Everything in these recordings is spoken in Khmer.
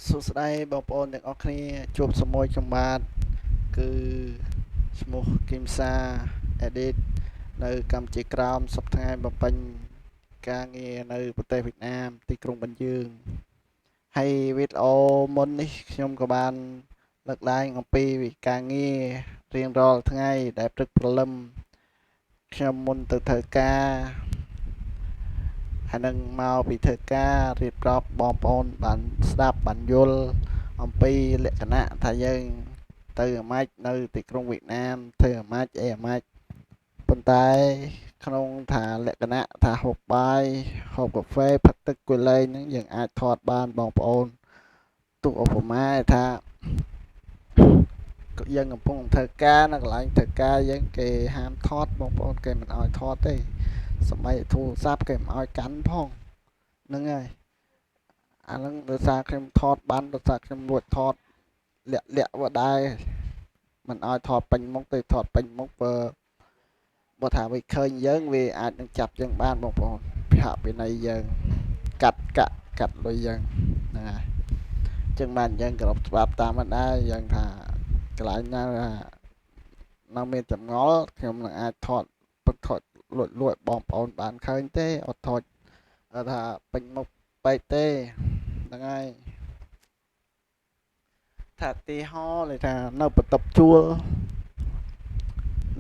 សួស្តីបងប្អូនទាំងអស់គ្នាជួបជាមួយខ្ញុំបាទគឺឈ្មោះគឹមសា Edit នៅកម្ពុជាក្រោមសប្តាហ៍បំពេញការងារនៅប្រទេសវៀតណាមទីក្រុងបញ្ជើងហើយវីដេអូមុននេះខ្ញុំក៏បានលើកឡើងអំពីការងាររៀងរាល់ថ្ងៃដែលព្រឹកព្រលឹមខ្ញុំមុនទៅធ្វើការហើយនឹងមកពីធ្វើការរៀបរាប់បងប្អូនបានស្ដាប់បានយល់អំពីលក្ខណៈថាយើងទៅអាម៉ាច់នៅទីក្រុងវៀតណាមធ្វើអាម៉ាច់អីអាម៉ាច់ប៉ុន្តែក្នុងថាលក្ខណៈថាហូបបាយហូបកាហ្វេផឹកទឹកគួយលេងហ្នឹងយើងអាចថតបានបងប្អូនទុកឧបមាថាយើងកំពុងធ្វើការនៅកន្លែងធ្វើការយើងគេហាមថតបងប្អូនគេមិនអោយថតទេសម័យទូរស័ព្ទគេមិនអោយកាន់ផងហ្នឹងហើយអាហ្នឹងដោយសារខ្ញុំថតបានដោយសារខ្ញុំលួចថតលាក់លាក់វដែរមិនអោយថតពេញមុខទេថតពេញមុខបើថាវាឃើញយើងវាអាចនឹងចាប់យើងបានបងប្អូនភៈវិន័យយើងកាត់កាក់កាត់លុយយើងហ្នឹងហើយចឹងបានយើងគោរពច្បាប់តាមមិនដែរយើងថាកន្លែងណានៅមានចម្ងល់ខ្ញុំនឹងអាចថតពឹកថតលួចលួចបងប្អូនបានឃើញទេអត់ថតថាពេញមុខពេកទេហ្នឹងហើយថាទីហោលេថានៅបន្ទប់ជួល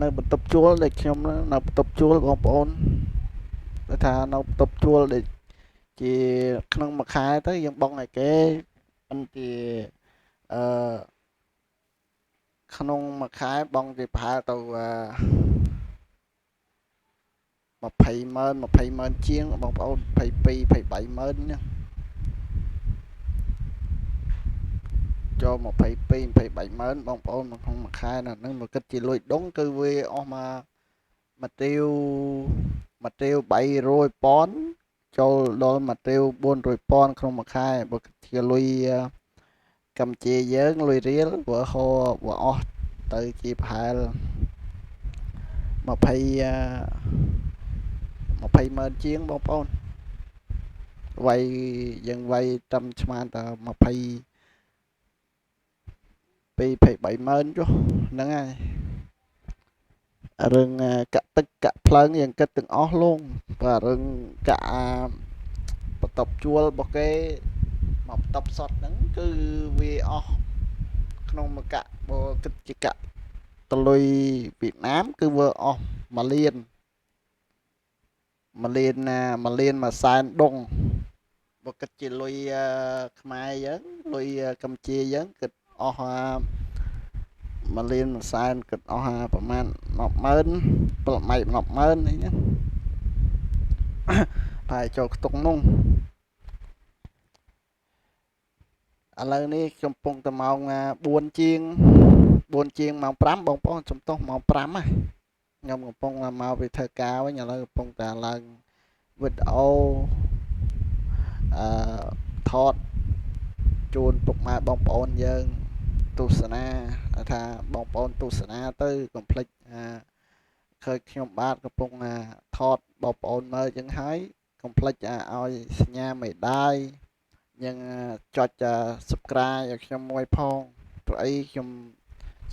នៅបន្ទប់ជួលដែលខ្ញុំនៅបន្ទប់ជួលបងប្អូនថានៅបន្ទប់ជួលដែលជាក្នុងមួយខែទៅយើងបង់ឲ្យគេមិនជាអឺក្នុងមួយខែបង់ជាប្រហែលទៅ20ម៉ឺន20ម៉ឺនជាងបងប្អូន22 23ម៉ឺនហ្នឹងចូល22 23ម៉ឺនបងប្អូនក្នុងមួយខែណាហ្នឹងមកគិតជាលុយដុងគឺវាអស់មកមួយទាវមួយទាវ300ពាន់ចូលដល់មួយទាវ400ពាន់ក្នុងមួយខែបើគិតជាលុយកម្ពុជាយើងលុយរៀលបើហោបើអស់ទៅជាប្រហែល20ម៉ឺនជាងបងប្អូនវាយយើងវាយតាមឆ្មាត22 23ម៉ឺនចុះហ្នឹងហើយរឿងកាក់ទឹកកាក់ភ្លើងយើងគិតទាំងអស់លងបាទរឿងកាក់បន្ទប់ជួលរបស់គេមកបន្ទប់សុតហ្នឹងគឺវាអស់ក្នុងមួយកាក់បើគិតជាកាក់តលុយវៀតណាមគឺវាអស់1លាន1លានណា1លាន1សែនដុងបើគិតជាលុយខ្មែរយើងលុយកម្ពុជាយើងគិតអស់1លាន1សែនគិតអស់ប្រហែល100000ប្រម៉ៃ100000អីហ្នឹងប្រហែលចូលខ្ទង់នោះឥឡូវនេះកំពុងតែម៉ោង4ជាង4ជាងម៉ោង5បងប្អូនសំទោសម៉ោង5ណាខ្ញុំកំពុងមកពីធ្វើការវិញឥឡូវកំពុងតែឡើងវីដេអូអឺថតជូនពុកម៉ែបងប្អូនយើងទស្សនាថាបងប្អូនទស្សនាទៅកុំភ្លេចឃើញខ្ញុំបាទកំពុងថតបងប្អូនមើលចឹងហើយកុំភ្លេចឲ្យសញ្ញាមេដាយយើងចុច Subscribe ឲ្យខ្ញុំមួយផងព្រោះអីខ្ញុំ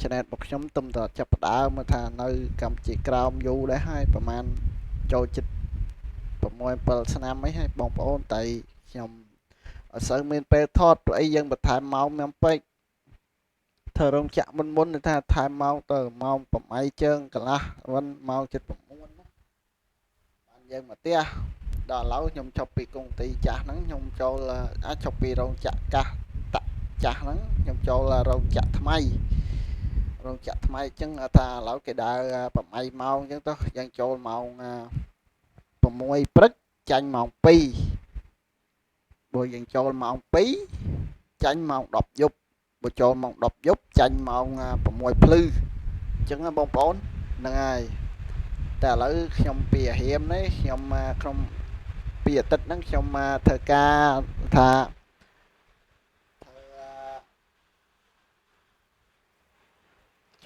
Channel របស់ខ្ញុំទំតែចាប់ផ្ដើមមកថានៅកម្ពុជាក្រោមយូរដែរហើយប្រហែលចូលជិត6 7ឆ្នាំអីហើយបងប្អូនតែខ្ញុំអត់សូវមានពេលថតព្រោះអីយើងបន្ថែមម៉ោងខ្ញុំពេកធ្វើរោងចក្រមុនថាថែមម៉ោងទៅម៉ោង8ជើងកន្លះវិញម៉ោង7:09បានយើងមកផ្ទះដល់ឥឡូវខ្ញុំជប់ពីកុងទីចាស់ហ្នឹងខ្ញុំចូលអាចជប់ពីរោងចក្រកាសតាក់ចាស់ហ្នឹងខ្ញុំចូលរោងចក្រថ្មីរោងចក្រថ្មីអញ្ចឹងថាឥឡូវគេដើរ8ម៉ោងអញ្ចឹងទៅយើងចូលម៉ោង6ព្រឹកចាញ់ម៉ោង2បើយើងចូលម៉ោង2ចាញ់ម៉ោង10យប់បើចូលម៉ោង10យប់ចាញ់ម៉ោង6ភ្លឺអញ្ចឹងបងប្អូនហ្នឹងហើយតែឥឡូវខ្ញុំពីអាហៀមនេះខ្ញុំក្នុងពីអាទិត្យហ្នឹងខ្ញុំធ្វើការថាធ្វើ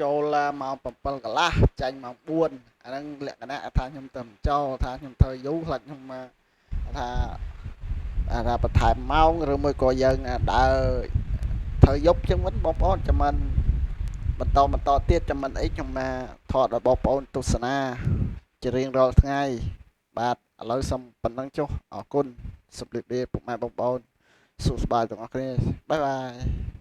ចូលម៉ោង7កន្លះចាញ់ម៉ោង4អាហ្នឹងលក្ខណៈថាខ្ញុំទៅចូលថាខ្ញុំធ្វើយូរខ្លាចខ្ញុំថា អារ៉ាបន្ថែមម៉ោងឬមួយក៏យើងដើរធ្វើយប់ជាងវិញបងប្អូនចាំមិនបន្តបន្តទៀតចាំមិនអីខ្ញុំមកថតឲ្យបងប្អូនទស្សនាជារៀងរាល់ថ្ងៃបាទឥឡូវសូមប៉ុណ្ណឹងចុះអរគុណសូមជម្រាបលាពុកម៉ែបងប្អូនសុខសប្បាយទាំងអស់គ្នាbye bye.